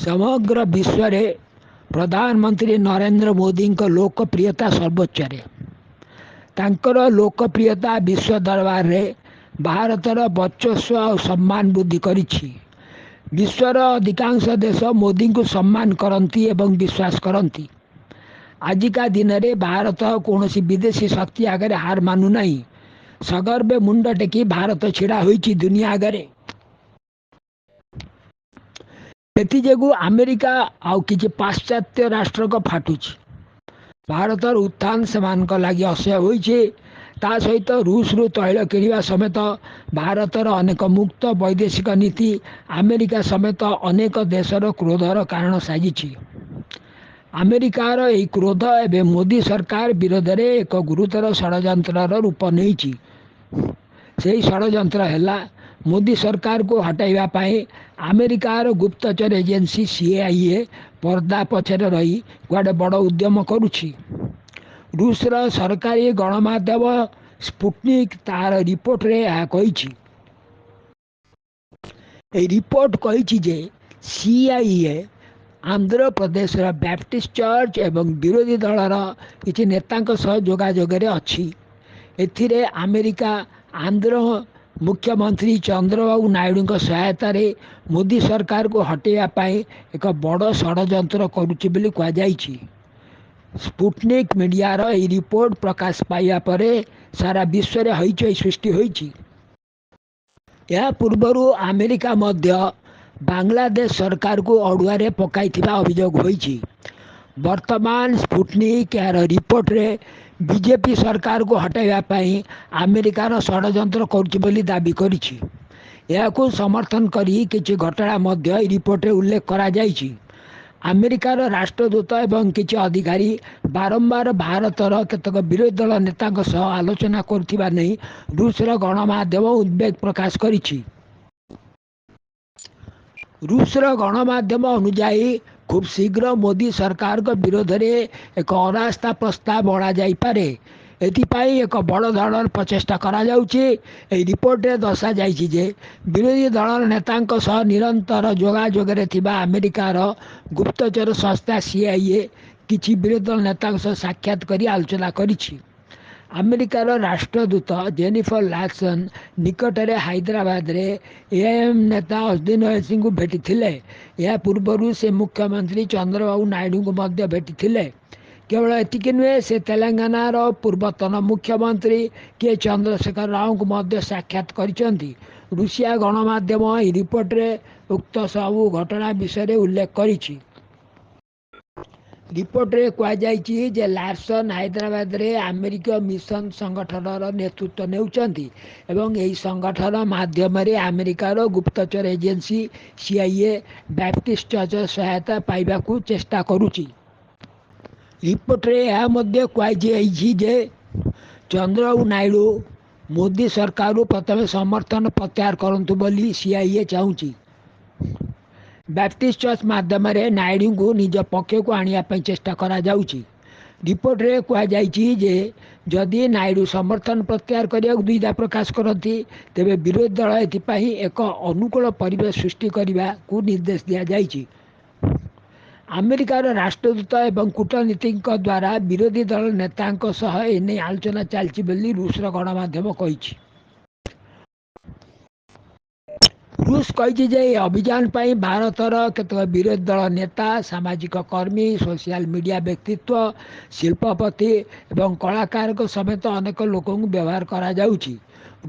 ସମଗ୍ର ବିଶ୍ୱରେ ପ୍ରଧାନମନ୍ତ୍ରୀ ନରେନ୍ଦ୍ର ମୋଦିଙ୍କ ଲୋକପ୍ରିୟତା ସର୍ବୋଚ୍ଚରେ। ତାଙ୍କର ଲୋକପ୍ରିୟତା ବିଶ୍ୱ ଦରବାରରେ ଭାରତର ବର୍ଚସ୍ୱ ଆଉ ସମ୍ମାନ ବୃଦ୍ଧି କରିଛି। ବିଶ୍ୱର ଅଧିକାଂଶ ଦେଶ ମୋଦିଙ୍କୁ ସମ୍ମାନ କରନ୍ତି ଏବଂ ବିଶ୍ୱାସ କରନ୍ତି। ଆଜିକା ଦିନରେ ଭାରତ କୌଣସି ବିଦେଶୀ ଶକ୍ତି ଆଗରେ ହାର ମାନୁନାହିଁ। ସଗର୍ବେ ମୁଣ୍ଡ ଟେକି ଭାରତ ଛିଡ଼ା ହୋଇଛି ଦୁନିଆ ଆଗରେ। ସେଥିଯୋଗୁଁ ଆମେରିକା ଆଉ କିଛି ପାଶ୍ଚାତ୍ୟ ରାଷ୍ଟ୍ରଙ୍କ ଫାଟୁଛି। ଭାରତର ଉତ୍ଥାନ ସେମାନଙ୍କ ଲାଗି ଅସହ୍ୟ ହୋଇଛି। ତା ସହିତ ରୁଷରୁ ତୈଳ କିଣିବା ସମେତ ଭାରତର ଅନେକ ମୁକ୍ତ ବୈଦେଶିକ ନୀତି ଆମେରିକା ସମେତ ଅନେକ ଦେଶର କ୍ରୋଧର କାରଣ ସାଜିଛି। ଆମେରିକାର ଏହି କ୍ରୋଧ ଏବେ ମୋଦି ସରକାର ବିରୋଧରେ ଏକ ଗୁରୁତର ଷଡ଼ଯନ୍ତ୍ରର ରୂପ ନେଇଛି। ସେହି ଷଡ଼ଯନ୍ତ୍ର ହେଲା ମୋଦି ସରକାରକୁ ହଟାଇବା ପାଇଁ ଆମେରିକାର ଗୁପ୍ତଚର ଏଜେନ୍ସି ସିଆଇଏ ପର୍ଦ୍ଦା ପଛରେ ରହି କୁଆଡ଼େ ବଡ଼ ଉଦ୍ୟମ କରୁଛି। ରୁଷର ସରକାରୀ ଗଣମାଧ୍ୟମ ସ୍ପୁଟନିକ୍ ତାର ରିପୋର୍ଟରେ ଏହା କହିଛି। ଏହି ରିପୋର୍ଟ କହିଛି ଯେ ସିଆଇଏ ଆନ୍ଧ୍ରପ୍ରଦେଶର ବ୍ୟାପ୍ଟିଷ୍ଟ ଚର୍ଚ୍ଚ ଏବଂ ବିରୋଧୀ ଦଳର କିଛି ନେତାଙ୍କ ସହ ଯୋଗାଯୋଗରେ ଅଛି। ଏଥିରେ ଆମେରିକା ଆନ୍ଧ୍ର ମୁଖ୍ୟମନ୍ତ୍ରୀ ଚନ୍ଦ୍ରବାବୁ ନାଇଡୁଙ୍କ ସହାୟତାରେ ମୋଦି ସରକାରକୁ ହଟାଇବା ପାଇଁ ଏକ ବଡ଼ ଷଡ଼ଯନ୍ତ୍ର କରୁଛି ବୋଲି କୁହାଯାଇଛି। ସ୍ପୁଟନିକ୍ ମିଡ଼ିଆର ଏହି ରିପୋର୍ଟ ପ୍ରକାଶ ପାଇବା ପରେ ସାରା ବିଶ୍ୱରେ ହଇଚଇ ସୃଷ୍ଟି ହୋଇଛି। ଏହା ପୂର୍ବରୁ ଆମେରିକା ମଧ୍ୟ ବାଂଲାଦେଶ ସରକାରକୁ ଅଡ଼ୁଆରେ ପକାଇଥିବା ଅଭିଯୋଗ ହୋଇଛି। ବର୍ତ୍ତମାନ ସ୍ପୁଟନିକ୍ ଏହାର ରିପୋର୍ଟରେ ବିଜେପି ସରକାରକୁ ହଟାଇବା ପାଇଁ ଆମେରିକାର ଷଡ଼ଯନ୍ତ୍ର କରୁଛି ବୋଲି ଦାବି କରିଛି। ଏହାକୁ ସମର୍ଥନ କରି କିଛି ଘଟଣା ମଧ୍ୟ ଏହି ରିପୋର୍ଟରେ ଉଲ୍ଲେଖ କରାଯାଇଛି। ଆମେରିକାର ରାଷ୍ଟ୍ରଦୂତ ଏବଂ କିଛି ଅଧିକାରୀ ବାରମ୍ବାର ଭାରତର କେତେକ ବିରୋଧୀ ଦଳ ନେତାଙ୍କ ସହ ଆଲୋଚନା କରୁଥିବା ନେଇ ରୁଷର ଗଣମାଧ୍ୟମ ଉଦ୍ବେଗ ପ୍ରକାଶ କରିଛି। ରୁଷର ଗଣମାଧ୍ୟମ ଅନୁଯାୟୀ ଖୁବ୍ ଶୀଘ୍ର ମୋଦି ସରକାରଙ୍କ ବିରୋଧରେ ଏକ ଅନାସ୍ଥା ପ୍ରସ୍ତାବ ଅଣାଯାଇପାରେ। ଏଥିପାଇଁ ଏକ ବଡ଼ ଧରଣର ପ୍ରଚେଷ୍ଟା କରାଯାଉଛି। ଏହି ରିପୋର୍ଟରେ ଦର୍ଶାଯାଇଛି ଯେ ବିରୋଧୀ ଦଳର ନେତାଙ୍କ ସହ ନିରନ୍ତର ଯୋଗାଯୋଗରେ ଥିବା ଆମେରିକାର ଗୁପ୍ତଚର ସଂସ୍ଥା ସିଆଇଏ କିଛି ବିରୋଧୀ ଦଳ ନେତାଙ୍କ ସହ ସାକ୍ଷାତ କରି ଆଲୋଚନା କରିଛି। ଆମେରିକାର ରାଷ୍ଟ୍ରଦୂତ ଜେନିଫର ଲାର୍ସନ୍ ନିକଟରେ ହାଇଦ୍ରାବାଦରେ ଏଆଇଏମ୍ଆଇଏମ୍ ନେତା ଅସଦୁଦ୍ଦିନ ଓୱେସିଙ୍କୁ ଭେଟିଥିଲେ। ଏହା ପୂର୍ବରୁ ସେ ମୁଖ୍ୟମନ୍ତ୍ରୀ ଚନ୍ଦ୍ରବାବୁ ନାଇଡୁଙ୍କୁ ମଧ୍ୟ ଭେଟିଥିଲେ। କେବଳ ଏତିକି ନୁହେଁ, ସେ ତେଲେଙ୍ଗାନାର ପୂର୍ବତନ ମୁଖ୍ୟମନ୍ତ୍ରୀ କେ ଚନ୍ଦ୍ରଶେଖର ରାଓଙ୍କୁ ମଧ୍ୟ ସାକ୍ଷାତ କରିଛନ୍ତି। ରୁଷିଆ ଗଣମାଧ୍ୟମ ଏହି ରିପୋର୍ଟରେ ଉକ୍ତ ସବୁ ଘଟଣା ବିଷୟରେ ଉଲ୍ଲେଖ କରିଛି। ରିପୋର୍ଟରେ କୁହାଯାଇଛି ଯେ ଲାର୍ସନ୍ ହାଇଦ୍ରାବାଦରେ ଆମେରିକୀୟ ମିଶନ ସଂଗଠନର ନେତୃତ୍ୱ ନେଉଛନ୍ତି ଏବଂ ଏହି ସଂଗଠନ ମାଧ୍ୟମରେ ଆମେରିକାର ଗୁପ୍ତଚର ଏଜେନ୍ସି ସିଆଇଏ ବ୍ୟାପ୍ଟିଷ୍ଟ ଚର୍ଚ୍ଚର ସହାୟତା ପାଇବାକୁ ଚେଷ୍ଟା କରୁଛି। ରିପୋର୍ଟରେ ଏହା ମଧ୍ୟ କୁହାଯାଇଛି ଯେ ଚନ୍ଦ୍ରବାବୁ ନାଇଡୁ ମୋଦି ସରକାରରୁ ପ୍ରଥମେ ସମର୍ଥନ ପ୍ରତ୍ୟାହାର କରନ୍ତୁ ବୋଲି ସିଆଇଏ ଚାହୁଁଛି। ବ୍ୟାପ୍ଟିଷ୍ଟ ଚର୍ଚ୍ଚ ମାଧ୍ୟମରେ ନାଇଡୁଙ୍କୁ ନିଜ ପକ୍ଷକୁ ଆଣିବା ପାଇଁ ଚେଷ୍ଟା କରାଯାଉଛି। ରିପୋର୍ଟରେ କୁହାଯାଇଛି ଯେ ଯଦି ନାଇଡୁ ସମର୍ଥନ ପ୍ରତ୍ୟାହାର କରିବାକୁ ଦ୍ୱିଧା ପ୍ରକାଶ କରନ୍ତି, ତେବେ ବିରୋଧୀ ଦଳ ଏଥିପାଇଁ ଏକ ଅନୁକୂଳ ପରିବେଶ ସୃଷ୍ଟି କରିବାକୁ ନିର୍ଦ୍ଦେଶ ଦିଆଯାଇଛି। ଆମେରିକାର ରାଷ୍ଟ୍ରଦୂତ ଏବଂ କୂଟନୀତିଙ୍କ ଦ୍ୱାରା ବିରୋଧୀ ଦଳ ନେତାଙ୍କ ସହ ଏନେଇ ଆଲୋଚନା ଚାଲିଛି ବୋଲି ରୁଷର ଗଣମାଧ୍ୟମ କହିଛି। ରୁଷ କହିଛି ଯେ ଏହି ଅଭିଯାନ ପାଇଁ ଭାରତର କେତେକ ବିରୋଧୀ ଦଳ ନେତା, ସାମାଜିକ କର୍ମୀ, ସୋସିଆଲ ମିଡ଼ିଆ ବ୍ୟକ୍ତିତ୍ୱ, ଶିଳ୍ପପତି ଏବଂ କଳାକାରଙ୍କ ସମେତ ଅନେକ ଲୋକଙ୍କୁ ବ୍ୟବହାର କରାଯାଉଛି।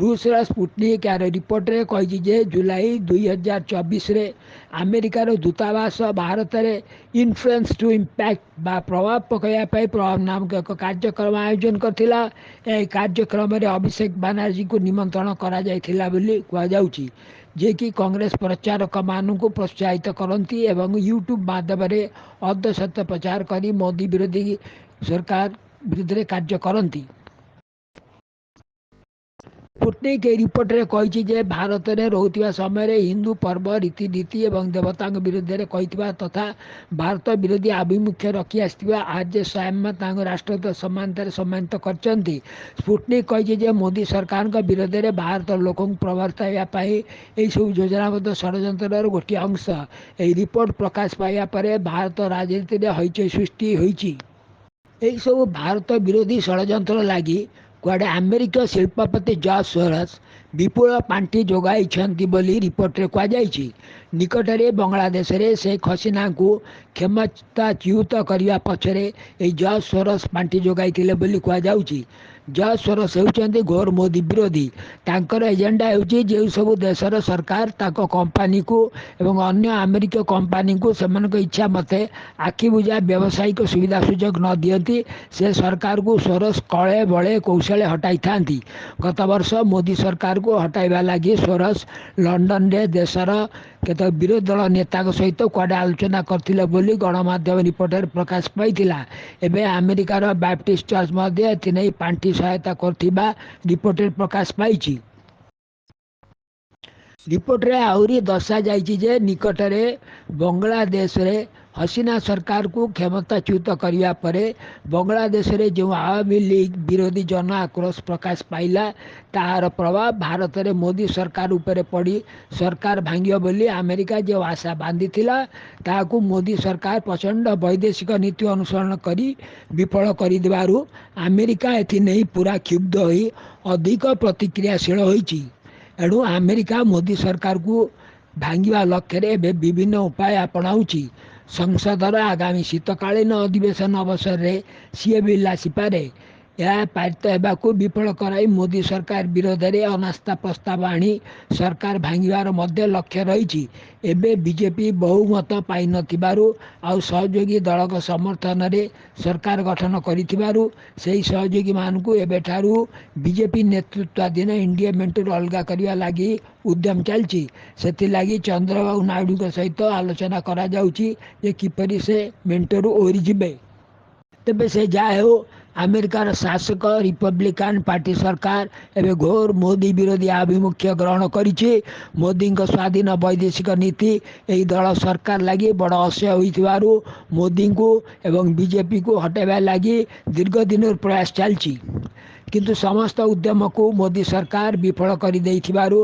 ରୁଷର ସ୍ପୁଟନିକ୍ ଏହାର ରିପୋର୍ଟରେ କହିଛି ଯେ ଜୁଲାଇ 2024ରେ ଆମେରିକାର ଦୂତାବାସ ଭାରତରେ ଇନଫ୍ଲୁଏନ୍ସ ଟୁ ଇମ୍ପାକ୍ଟ ବା ପ୍ରଭାବ ପକାଇବା ପାଇଁ ପ୍ରଭାବ ନାମକ ଏକ କାର୍ଯ୍ୟକ୍ରମ ଆୟୋଜନ କରିଥିଲା। ଏହି କାର୍ଯ୍ୟକ୍ରମରେ ଅଭିଷେକ ବାନାର୍ଜୀଙ୍କୁ ନିମନ୍ତ୍ରଣ କରାଯାଇଥିଲା ବୋଲି କୁହାଯାଉଛି, ଯିଏକି କଂଗ୍ରେସ ପ୍ରଚାରକମାନଙ୍କୁ ପ୍ରୋତ୍ସାହିତ କରନ୍ତି ଏବଂ ୟୁଟ୍ୟୁବ୍ ମାଧ୍ୟମରେ ଅର୍ଦ୍ଧସତ୍ୟ ପ୍ରଚାର କରି ମୋଦି ବିରୋଧୀ ସରକାର ବିରୁଦ୍ଧରେ କାର୍ଯ୍ୟ କରନ୍ତି। ସ୍ପୁଟନିକ୍ ସ୍ପୁଟନିକ୍ ଏହି ରିପୋର୍ଟରେ କହିଛି ଯେ ଭାରତରେ ରହୁଥିବା ସମୟରେ ହିନ୍ଦୁ ପର୍ବ, ରୀତିନୀତି ଏବଂ ଦେବତାଙ୍କ ବିରୁଦ୍ଧରେ କହିଥିବା ତଥା ଭାରତ ବିରୋଧୀ ଆଭିମୁଖ୍ୟ ରଖି ଆସିଥିବା ଆର୍ଜେ ଶ୍ୟାମା ତାଙ୍କୁ ରାଷ୍ଟ୍ରଦୂତ ସମ୍ମାନରେ ସମ୍ମାନିତ କରିଛନ୍ତି। ସ୍ପୁଟନିକ୍ କହିଛି ଯେ ମୋଦି ସରକାରଙ୍କ ବିରୋଧରେ ଭାରତର ଲୋକଙ୍କୁ ପ୍ରବର୍ତ୍ତାଇବା ପାଇଁ ଏହିସବୁ ଯୋଜନାବଦ୍ଧ ଷଡ଼ଯନ୍ତ୍ରର ଗୋଟିଏ ଅଂଶ। ଏହି ରିପୋର୍ଟ ପ୍ରକାଶ ପାଇବା ପରେ ଭାରତ ରାଜନୀତିରେ ହଇଚଇ ସୃଷ୍ଟି ହୋଇଛି। ଏହିସବୁ ଭାରତ ବିରୋଧୀ ଷଡ଼ଯନ୍ତ୍ର ଲାଗି କୁଆଡ଼େ ଆମେରିକୀୟ ଶିଳ୍ପପତି ଜର୍ଜ ସୋରସ୍ ବିପୁଳ ପାଣ୍ଠି ଯୋଗାଇଛନ୍ତି ବୋଲି ରିପୋର୍ଟରେ କୁହାଯାଇଛି। ନିକଟରେ ବଙ୍ଗଳାଦେଶରେ ଶେଖ୍ ହସିନାଙ୍କୁ କ୍ଷମତାଚ୍ୟୁତ କରିବା ପଛରେ ଏହି ଜର୍ଜ ସୋରସ୍ ପାଣ୍ଠି ଯୋଗାଇଥିଲେ ବୋଲି କୁହାଯାଉଛି। ଜର୍ଜ ସୋରସ୍ ହେଉଛନ୍ତି ଘୋର ମୋଦି ବିରୋଧୀ। ତାଙ୍କର ଏଜେଣ୍ଡା ହେଉଛି ଯେଉଁ ସବୁ ଦେଶର ସରକାର ତାଙ୍କ କମ୍ପାନୀକୁ ଏବଂ ଅନ୍ୟ ଆମେରିକୀୟ କମ୍ପାନୀଙ୍କୁ ସେମାନଙ୍କ ଇଚ୍ଛା ମତେ ଆଖିବୁଜା ବ୍ୟବସାୟିକ ସୁବିଧା ସୁଯୋଗ ନ ଦିଅନ୍ତି, ସେ ସରକାରକୁ ସୋରସ୍ କଳେ ବଳେ କୌଶଳେ ହଟାଇଥାନ୍ତି। ଗତବର୍ଷ ମୋଦି ସରକାରକୁ ହଟାଇବା ଲାଗି ସୋରସ୍ ଲଣ୍ଡନରେ ଦେଶର କେତେକ ବିରୋଧୀ ଦଳ ନେତାଙ୍କ ସହିତ କୁଆଡ଼େ ଆଲୋଚନା କରିଥିଲେ ବୋଲି ଗଣମାଧ୍ୟମ ରିପୋର୍ଟରେ ପ୍ରକାଶ ପାଇଥିଲା। ଏବେ ଆମେରିକାର ବାପ୍ଟିଷ୍ଟ ଚର୍ଚ୍ଚ ମଧ୍ୟ ଏଥିନେଇ ପାଣ୍ଠି ସହାୟତା କରୁଥିବା ରିପୋର୍ଟରେ ପ୍ରକାଶ ପାଇଛି। ରିପୋର୍ଟରେ ଆହୁରି ଦର୍ଶାଯାଇଛି ଯେ ନିକଟରେ ବଙ୍ଗଳାଦେଶରେ ହସିନା ସରକାରକୁ କ୍ଷମତାଚ୍ୟୁତ କରିବା ପରେ ବଙ୍ଗଳାଦେଶରେ ଯେଉଁ ଆୱାମୀ ଲିଗ୍ ବିରୋଧୀ ଜନ ଆକ୍ରୋଶ ପ୍ରକାଶ ପାଇଲା, ତାହାର ପ୍ରଭାବ ଭାରତରେ ମୋଦି ସରକାର ଉପରେ ପଡ଼ି ସରକାର ଭାଙ୍ଗିବ ବୋଲି ଆମେରିକା ଯେଉଁ ଆଶା ବାନ୍ଧିଥିଲା, ତାହାକୁ ମୋଦି ସରକାର ପ୍ରଚଣ୍ଡ ବୈଦେଶିକ ନୀତି ଅନୁସରଣ କରି ବିଫଳ କରିଦେବାରୁ ଆମେରିକା ଏଥିନେଇ ପୂରା କ୍ଷୁବ୍ଧ ହୋଇ ଅଧିକ ପ୍ରତିକ୍ରିୟାଶୀଳ ହୋଇଛି। ଏଣୁ ଆମେରିକା ମୋଦି ସରକାରକୁ ଭାଙ୍ଗିବା ଲକ୍ଷ୍ୟରେ ଏବେ ବିଭିନ୍ନ ଉପାୟ ଆପଣାଉଛି। ସଂସଦର ଆଗାମୀ ଶୀତକାଳୀନ ଅଧିବେଶନ ଅବସରରେ ସିଏ ବିଲ୍ ଆସିପାରେ। ଏହା ପାରିତ ହେବାକୁ ବିଫଳ କରାଇ ମୋଦି ସରକାର ବିରୋଧରେ ଅନାସ୍ଥା ପ୍ରସ୍ତାବ ଆଣି ସରକାର ଭାଙ୍ଗିବାର ମଧ୍ୟ ଲକ୍ଷ୍ୟ ରହିଛି। ଏବେ ବିଜେପି ବହୁମତ ପାଇନଥିବାରୁ ଆଉ ସହଯୋଗୀ ଦଳଙ୍କ ସମର୍ଥନରେ ସରକାର ଗଠନ କରିଥିବାରୁ ସେହି ସହଯୋଗୀମାନଙ୍କୁ ଏବେଠାରୁ ବିଜେପି ନେତୃତ୍ୱାଧୀନ ଇଣ୍ଡିଆ ମେଣ୍ଟରୁ ଅଲଗା କରିବା ଲାଗି ଉଦ୍ୟମ ଚାଲିଛି। ସେଥିଲାଗି ଚନ୍ଦ୍ରବାବୁ ନାଇଡୁଙ୍କ ସହିତ ଆଲୋଚନା କରାଯାଉଛି ଯେ କିପରି ସେ ମେଣ୍ଟରୁ ଓହରିଯିବେ। ତେବେ ସେ ଯାହା ହେଉ, ଆମେରିକାର ଶାସକ ରିପବ୍ଲିକାନ ପାର୍ଟି ସରକାର ଏବେ ଘୋର ମୋଦି ବିରୋଧୀ ଆଭିମୁଖ୍ୟ ଗ୍ରହଣ କରିଛି। ମୋଦିଙ୍କ ସ୍ୱାଧୀନ ବୈଦେଶିକ ନୀତି ଏହି ଦଳ ସରକାର ଲାଗି ବଡ଼ ଅସହ୍ୟ ହୋଇଥିବାରୁ ମୋଦିଙ୍କୁ ଏବଂ ବିଜେପିକୁ ହଟାଇବା ଲାଗି ଦୀର୍ଘ ଦିନରୁ ପ୍ରୟାସ ଚାଲିଛି। କିନ୍ତୁ ସମସ୍ତ ଉଦ୍ୟମକୁ ମୋଦି ସରକାର ବିଫଳ କରିଦେଇଥିବାରୁ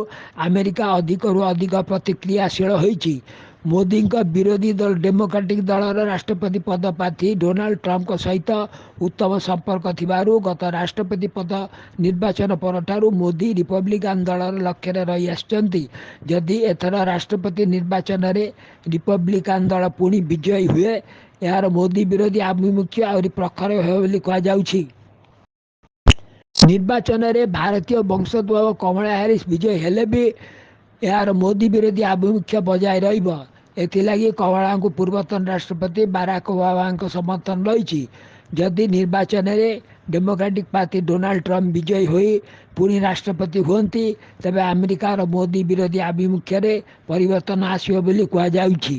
ଆମେରିକା ଅଧିକରୁ ଅଧିକ ପ୍ରତିକ୍ରିୟାଶୀଳ ହୋଇଛି। ମୋଦିଙ୍କ ବିରୋଧୀ ଦଳ ଡେମୋକ୍ରାଟିକ୍ ଦଳର ରାଷ୍ଟ୍ରପତି ପଦ ପ୍ରାର୍ଥୀ ଡୋନାଲ୍ଡ ଟ୍ରମ୍ପଙ୍କ ସହିତ ଉତ୍ତମ ସମ୍ପର୍କ ଥିବାରୁ ଗତ ରାଷ୍ଟ୍ରପତି ପଦ ନିର୍ବାଚନ ପରଠାରୁ ମୋଦି ରିପବ୍ଲିକାନ ଦଳର ଲକ୍ଷ୍ୟରେ ରହି ଆସିଛନ୍ତି। ଯଦି ଏଥର ରାଷ୍ଟ୍ରପତି ନିର୍ବାଚନରେ ରିପବ୍ଲିକାନ ଦଳ ପୁଣି ବିଜୟୀ ହୁଏ, ଏହାର ମୋଦି ବିରୋଧୀ ଆଭିମୁଖ୍ୟ ଆହୁରି ପ୍ରଖର ହେବ ବୋଲି କୁହାଯାଉଛି। ନିର୍ବାଚନରେ ଭାରତୀୟ ବଂଶୋଦ୍ଭବ କମଳା ହାରିସ୍ ବିଜୟୀ ହେଲେ ବି ଏହାର ମୋଦି ବିରୋଧୀ ଆଭିମୁଖ୍ୟ ବଜାୟ ରହିବ। ଏଥିଲାଗି କମଳାଙ୍କୁ ପୂର୍ବତନ ରାଷ୍ଟ୍ରପତି ବାରାକ ଓବାମାଙ୍କ ସମର୍ଥନ ରହିଛି। ଯଦି ନିର୍ବାଚନରେ ଡେମୋକ୍ରାଟିକ୍ ପ୍ରାର୍ଥୀ ଡୋନାଲ୍ଡ ଟ୍ରମ୍ପ ବିଜୟୀ ହୋଇ ପୁଣି ରାଷ୍ଟ୍ରପତି ହୁଅନ୍ତି, ତେବେ ଆମେରିକାର ମୋଦି ବିରୋଧୀ ଆଭିମୁଖ୍ୟରେ ପରିବର୍ତ୍ତନ ଆସିବ ବୋଲି କୁହାଯାଉଛି।